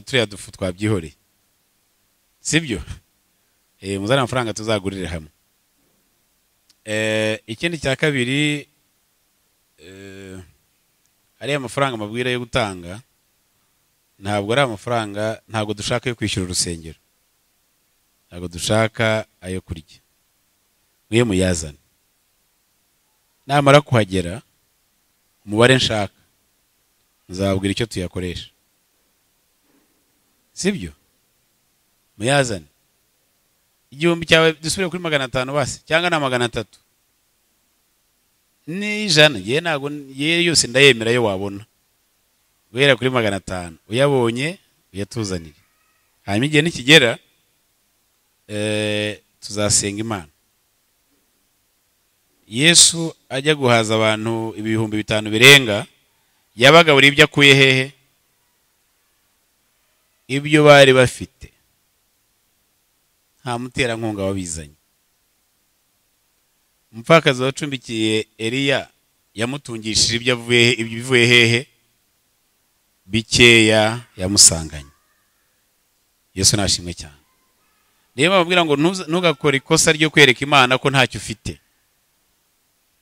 Turiya dufu twabyihoreye, sibyo? Muzane amafaranga tuzagurire hamwe. Ikindi cya kabiri, ariya mafaranga mabwira yo gutanga ntabwo ari amafaranga, ntabwo dushaka yo kwishyura urusengero, ntabwo dushaka ayo kurya. Mwe muyazane, namara kuhagera umubare nshaka nzababwira icyo tuyakoresha, sibyo? Muyazane. 1000 cyawe dusubire kuri 500 basi, cyangwa na 300 ni 100. Ngewe ntabwo ye yose ndayemera yo wabona, guhera kuri 500 uyabonye uyatuzanire. Hanyuma igihe nikigera, tuzasenga Imana. Yesu ajya guhaza abantu 5000 birenga, yabagaburiye ibyo akuye hehe? Ibyo bari bafite. Nta muterankunga wabizanye. Umupfakazi wacumbikiye Eliya yamutungishije ibyo avuye, ibivuye hehe? Bikeya yamusanganye. Yesu nashimwe cyane. Niyo bababwira ngo ntugakore ikosa ryo kwereka Imana ko ntacyo ufite.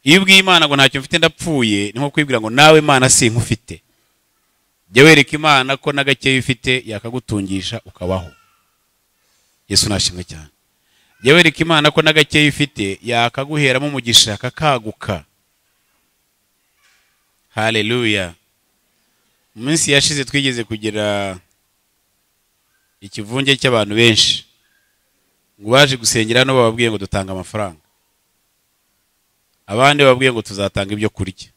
Iyo ubwiye Imana ngo ntacyo mfite ndapfuye, ni nko kwibwira ngo nawe Imana sinkufite. Jya wereka Imana ko na gakeya ufite yakagutungisha ukabaho. Yesu nashimwe cyane. Jya wereka Imana ko na gakeya ufite yakaguheramo umugisha kakaguka. Haleluya. Mu minsi yashize twigeze kugira ikivunge cy'abantu benshi ngo baje gusengera hano, bababwiye ngo dutanga amafaranga, abandi bababwiye ngo tuzatanga ibyo kurya,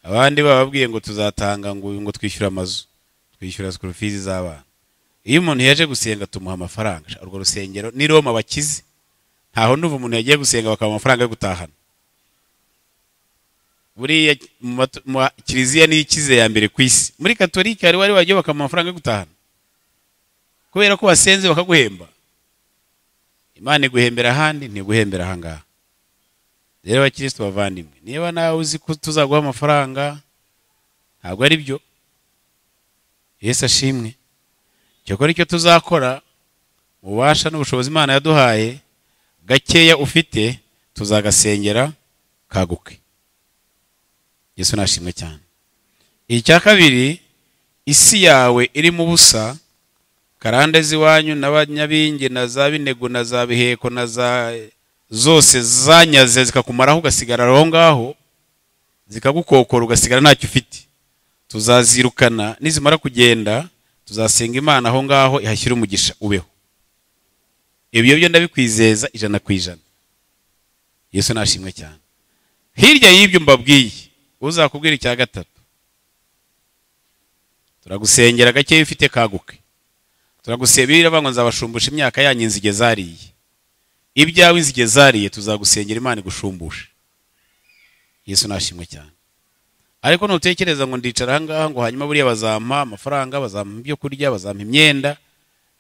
abandi bababwiye ngo tuzatanga ngo twishyura amazu, twishyura school fees z'abana. Iyo umuntu yaje gusenga tumuha amafaranga. Urwo rusengero ni Roma bakize, ntaho ndumva umuntu yagiye gusenga bakamuha amafaranga yo gutahana. Buriya mu kiliziya niyo ikize ya mbere ku isi. Muri Katolika hari wari wagiye bakamuha amafaranga yo gutahana kubera ko wasenze bakaguhemba. Imana iguhembera ahandi, ntiguhembera ahangaha. Rero abakristo bavandimwe, niba nawe uzi ko tuzaguha amafaranga, ntabwo ari byo. Yesu ashimwe. Cyakora icyo tuzakora, ububasha n'ubushobozi Imana yaduhaye, gakeya ufite tuzagasengera kaguke. Yesu nashimwe cyane. Icya kabiri, isi yawe irimo ubusa, karande z'iwanyu n'abanyabingi na za binego na za biheko na za zose zanyaze zikakumaraho ugasigara aho ngaho, zikagukokora ugasigara ntacyo ufite. Tuzazirukana, nizimara kugenda tuzasenga Imana aho ngaho ihashyira umugisha ubeho. Ibyo byo ndabikwizeza 100%. Yesu nashimwe cyane. Hirya y'ibyo mbabwiye, uzakubwira icya gatatu, turagusengera gake ufite kaguke. Turagusebira ngo nzabashumbusha imyaka yanyu inzige zariye. Ibyawe inzige zariye, tuzagusengera Imana igushumbusha. Yesu nashimwe cyane. Ariko nutekereza ngo ndicara ahangaha ngo hanyuma buriya bazampa amafaranga, bazampa ibyo kurya, bazampa imyenda,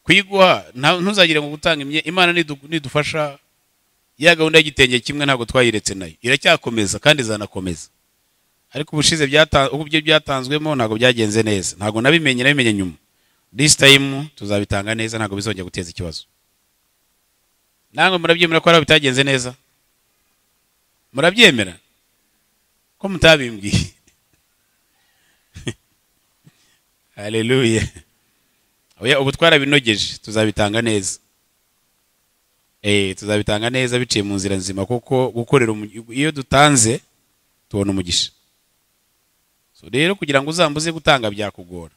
kuyiguha ntuzagire ngo gutanga imyenda. Imana nidufasha, ya gahunda y'igitenge kimwe ntabwo twayiretse, nayo iracyakomeza kandi izanakomeza. Ariko ubushize ubwo byatanzwemo ntabwo byagenze neza, ntabwo nabimenye, nabimenye nyuma. This time tuzabitanga neza, ntabwo bizongera guteza ikibazo. Namwe murabyemera ko hari bitagenze neza? Murabyemera ko mutabimbwiye? Haleluya. Oya, ubu twarabinogeje, tuzabitanga neza. Tuzabitanga neza biciye mu nzira nzima, kuko gukorera iyo dutanze tubona umugisha. So rero kugira ngo uzambuze gutanga byakugora.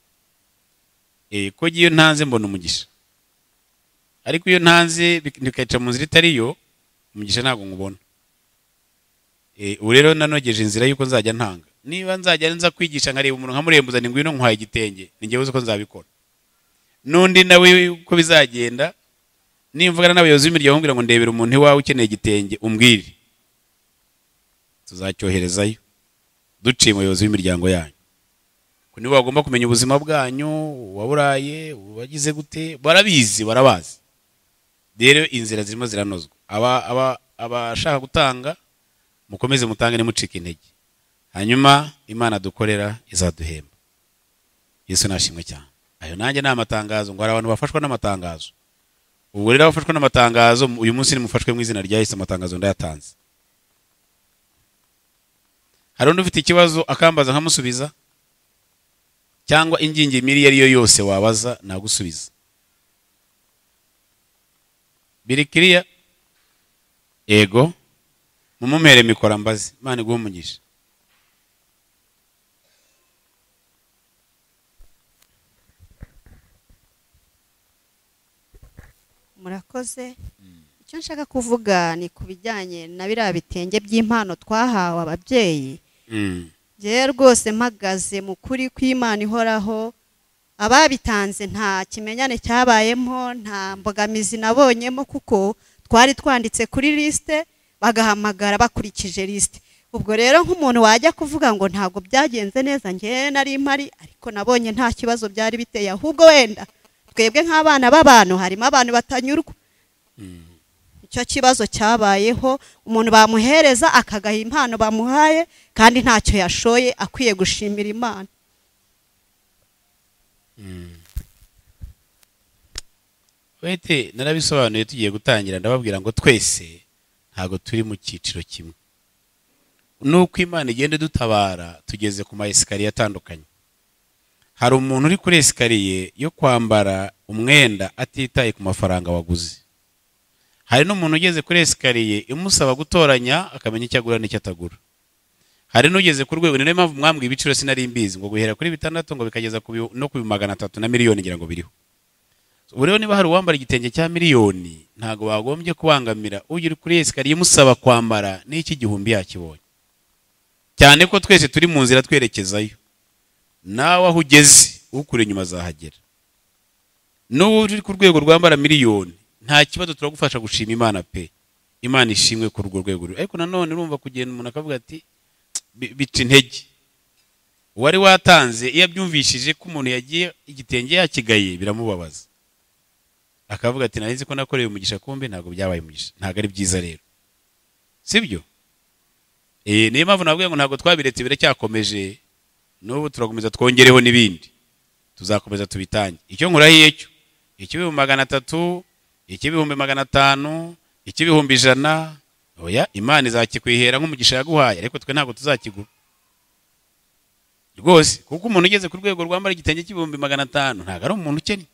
Ko iyo ntanze mbona umugisha. Ariko iyo ntanze bikaca mu nzira itari yo, umugisha ntabwo nkubona. Ubu rero nanogeje inzira yuko nzajya ntanga. Niba nzajya nza kwigisha nkareba umuntu nkamurembuza ni ngwino nkuhaye igitenge, ni njyewe uzi ko nzabikora. N'undi nawe uko bizagenda, nimvugana n'abayobozi b'imiryango mbwira ngo ndebera umuntu iwawe ukeneye igitenge umbwire, tuzacyoherezayo duciye mu bayobozi b'imiryango yanyu. Ko nibo bagomba kumenya ubuzima bwanyu, waburaye, wagize gute, barabizi, barabazi. Rero inzira zirimo ziranozwa. Abashaka gutanga mukomeze mutange, ntimucike intege. Hanyuma Imana dukorera izaduhemba. Yesu nashimwe cyane. Ayo nanjye ni amatangazo, ngo hari abantu bafashwa n'amatangazo. Ubwo rero abafashwa n'amatangazo uyu munsi nimufashwe mu izina rya Yesu, amatangazo ndayatanze. Hari undi ufite ikibazo akambaza nkamusubiza, cyangwa ingingimiri iyo ariyo yose wabaza nagusubiza. Biri kiriya? Ego. Mumumere mikoro mbaze. Imana iguhe umugisha. Murakoze. Icyo nshaka kuvuga ni kubijyanye na biriya bitenge by'impano twahawe ababyeyi. Njyewe rwose mpagaze mu kuri kw'Imana ihoraho, ababitanze nta kimenyane cyabayemo, nta mbogamizi nabonyemo, kuko twari twanditse kuri liste bagahamagara bakurikije liste. Ubwo rero nk'umuntu wajya kuvuga ngo ntabwo byagenze neza, njyewe nari mpari ariko nabonye nta kibazo byari biteye, ahubwo wenda twebwe nk'abana b'abantu harimo abantu batanyurwa. Icyo kibazo cyabayeho, umuntu bamuhereza akagaha impano bamuhaye kandi ntacyo yashoye, akwiye gushimira Imana. Wete narabisobanuye tugiye gutangira, ndababwira ngo twese ntago turi mu cyiciro kimwe. Nuko Imana igende dutabara tugeze ku ma esikariye atandukanye. Hari umuntu uri kuri esikariye yo kwambara umwenda atitaye ku mafaranga waguze. Hari n'umuntu ugeze kuri esikariye imusaba gutoranya akamenya icyo agura n'icyo atagura. Hari n'ugeze ku rwego, ni nayo mpamvu mwambwiye ibiciro sinari mbizi, ngo guhera kuri 6 ngo bikageza no ku 300 na miliyoni ngira ngo biriho. Ubu rero niba hari uwambara igitenge cya miliyoni ntago bagombye kubangamira ugiri kuri esikariye imusaba kwambara n'iki gihumbi yakibonye. Cyane ko twese turi mu nzira twerekezayo. Nawe aho ugeze ukure inyuma azahagera. N'ubu uri ku rwego rwambara miliyoni nta kibazo, turagufasha gushima Imana pe. Imana ishimwe ku rwo rwego. Ariko nanone urumva kugenda umuntu akavuga ati bica intege. Uwari watanze iyo abyumvishije ko umuntu yagiye igitenge yakigaye biramubabaza. Akavuga ati nari nzi ko nakoreye umugisha, kumbe ntago byabaye umugisha. Ntago ari byiza rero. Sibyo? Niyo mpamvu nabwiye ngo ntago twabiretse, biracyakomeje. N'ubu turakomeza twongereho n'ibindi. Tuzakomeza tubitange. Icyo nkurahiye cyo, ik'ibihumbi 300, ik'ibihumbi 500, ik'ibihumbi 100, oya Imana izakikwihera nk'umugisha yaguhaye, ariko twe ntago tuzakigura. Rwose kuko umuntu ugeze ku rwego rwambara igitenge cy'ibihumbi 500 ntago ari umuntu ukennye.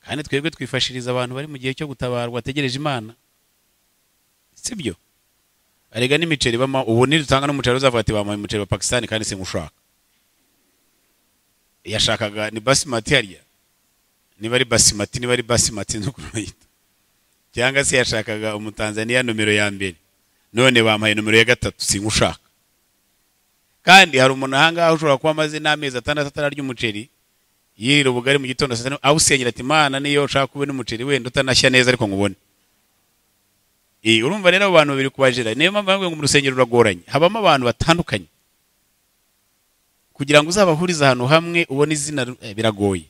Kandi twebwe twifashiriza abantu bari mu gihe cyo gutabarwa bategereje Imana. Sibyo? Arega n'imiceri bama ubu nidutanga n'umuceri uzavuga ati bamuhaye umuceri wa Pakistan kandi singushaka. Yashakaga ni basmati hariya. Niba ari basmati, niba ari basmati nzukurayita. Cyangwa se yashakaga umutanzania nomero ya mbere. None bamuhaye nomero ya 3 singushaka. Kandi hari umuntu ahangaha ushobora kuba amaze n'amezi 6 atararya umuceri, yirira ubugari mu gitondo saa 5 awusenyera ati Imana niyo ushaka kubona umuceri wenda utanashya neza ariko ngubone. Urumva rero abantu babiri kubajira. Niyo mpamvu bavuga ngo mu rusengero ruragoranye. Habamo abantu batandukanye. Kugira ngo uzabahurize ahantu hamwe ubone izina biragoye.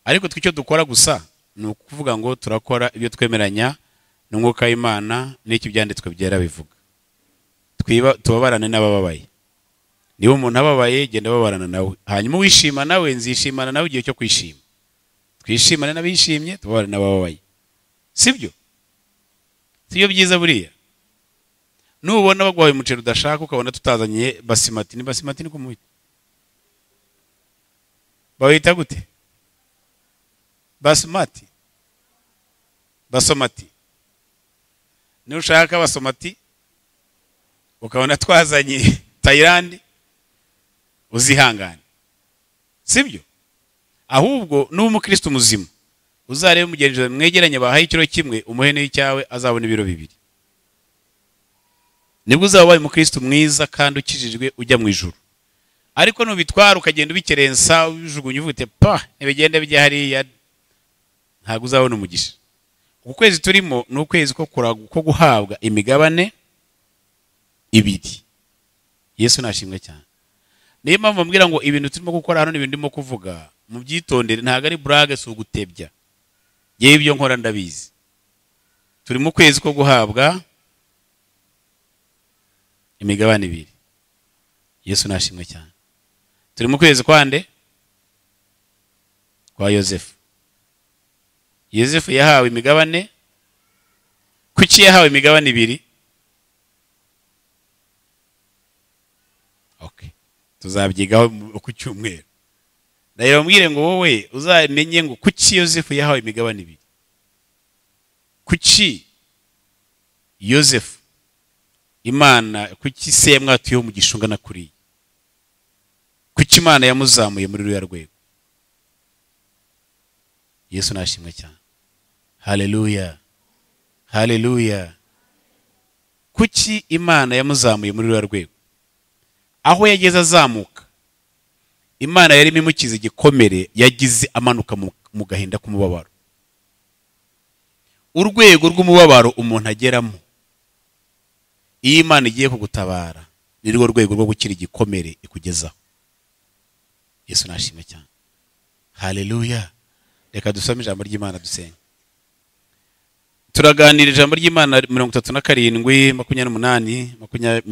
Ariko twe icyo dukora gusa ni ukuvuga ngo turakora ibyo twemeranya n'umwuka w'Imana n'icyo byanditswe byera bivuga. Twiba tubabarane n'abababaye. Niba umuntu ababaye genda babarana nawe. Hanyuma wishima nawe nzishimana nawe igihe cyo kwishima. Twishimane n'abishimye, tubabarane n'abababaye. Sibyo? Siyo byiza buriya. Nubona bagwaye umuceri udashaka ukabona tutazanye basimati, ni basimati ni kumuhita. Bawita gute? Basmati. Basomati. Nushaka basomati ukabona twazanye Thailand uzihangane. Sibyo? Ahubwo n'umukristo muzima uzarebe mugenzi mwegeranye bahaye ikiro kimwe umuhe n'icyawe azabona ibiro 2. Nibwo uzaba wabaye umukristo mwiza kandi ukijijwe ujya mu ijuru. Ariko nubitwara ukagenda ubikerensa ujugunya uvuga uti pa ntibigende bijya hariya, ntabwo uzabona umugisha. Uku kwezi turimo ni ukwezi ko guhabwa imigabane 2. Yesu nashimwe cyane. Niyo mpamvu mbwira ngo ibintu turimo gukora hano n'ibintu ndimo kuvuga mubyitondere, ntabwo ari blague, si ugutebya. Yewe ibyo nkora ndabizi. Turi mu kwezi ko guhabwa imigabane 2. Yesu nashimwe cyane. Turi mu kwezi kwande Kwa Yosefu. Yosefu yahawe imigabane. Kuki yahawe imigabane ibiri? Okay, tuzabyigaho ku cyumweru. Ndahira mbwire ngo wowe uzamenye ngo kuki Yosefu yahawe imigabane ibiri. Kuki Yosefu Imana, kuki se yamwatuyeho umugisha ungana kuriya? Kuki Imana yamuzamuye muri ruriya rwego? Yesu nashimwe cyane. Haleluya, haleluya. Kuki Imana yamuzamuye muri ruriya rwego? Aho yageze azamuka, Imana yarimo imukiza igikomere yagize amanuka mu gahinda k'umubabaro. Urwego rw'umubabaro umuntu ageramo iyo Imana igiye kugutabara ni rwo rwego rwo gukira igikomere ikugezaho. Yesu nashimwe cyane. Haleluya. Reka dusome ijambo ry'Imana dusenga. Turaganira ijambo ry'Imana 37 28 20.